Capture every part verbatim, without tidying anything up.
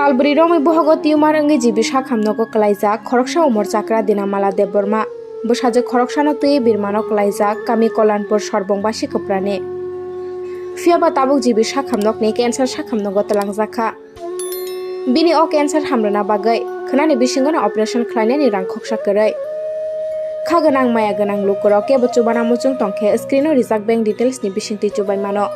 Tal bwrwi romwi bohogo tumor wngwi G B sakhamnogo kwlaijak khoroksa umor chakra Dinamala Debbarma. Bwsajwk khoroksano twiwi birmano kwlaijak kami Kollanpur Sorbong Basi Kwprani. Phiyaba tabuk G B sakhamnokni cancer sakhamnogo twlangjakha. Bini o cancer hamrwna bagwi khwnani bisingono operation khlainani rang khoksa kwrwi. Kha gwnang maya gwnang lukurok kebo chubana muchung tongkhe screen o rijak bank details ni bisingtwi chubai mano.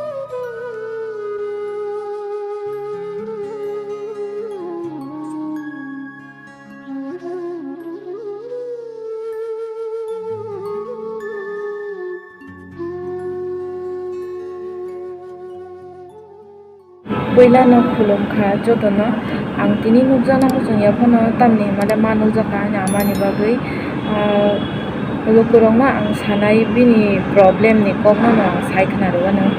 Puilano khulumkha jotono. Ang tini nukjakno muchungya phano tamni hwnmale ma nukjakha ani amani bagwi, ah, lukurokno ang sanai bini problem ni kokno ang sai khna rwano.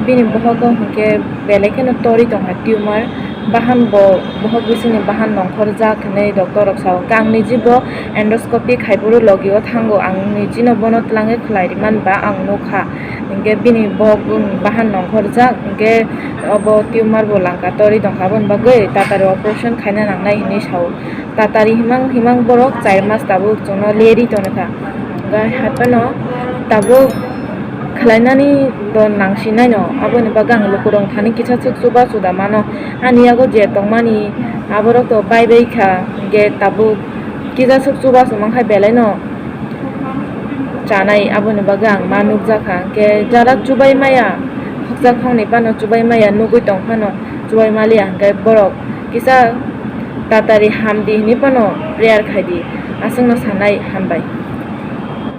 Bini bohogo hwnkhe belai kheno tori tongkha tumor, bahan bo bohok bisingni bahan nongkhorjak hinwi doctor rok sao. Hwnkhe ang nijibo endoscopy khaiphuru logio thango, ang nijino bono twlangwi khwlai rwmani ba ang nukha. Hwnkhe bini bohok bahan nongkhorjak, hwnkhe obo tumor bo langka tori tongkha, aboni bagwi tatari operation khaina nangnai hinwi sao. Tatari himang himang borok char mas tabuk chwngno leri tongkha. Hwnkhe haiphano tabuk khwlainani don nangsinai no, aboni bagwi ang lukurok thani kisa swk chuba chuda mano. Ani yago je tongmani aborok to bai bai kha, hwnkhe tabuk kisa swk chuba chumankha belai no chanai, aboni bagwi ang ma nukjakha. Hwnkhe jara chubai maya, khoksa khoknwi phano chubai maya, nugwi tong phano chubai maliya, hwnkhe borok kisa tatari hamdi hinwi phano prayer khaidi, aswkno sanai hambai.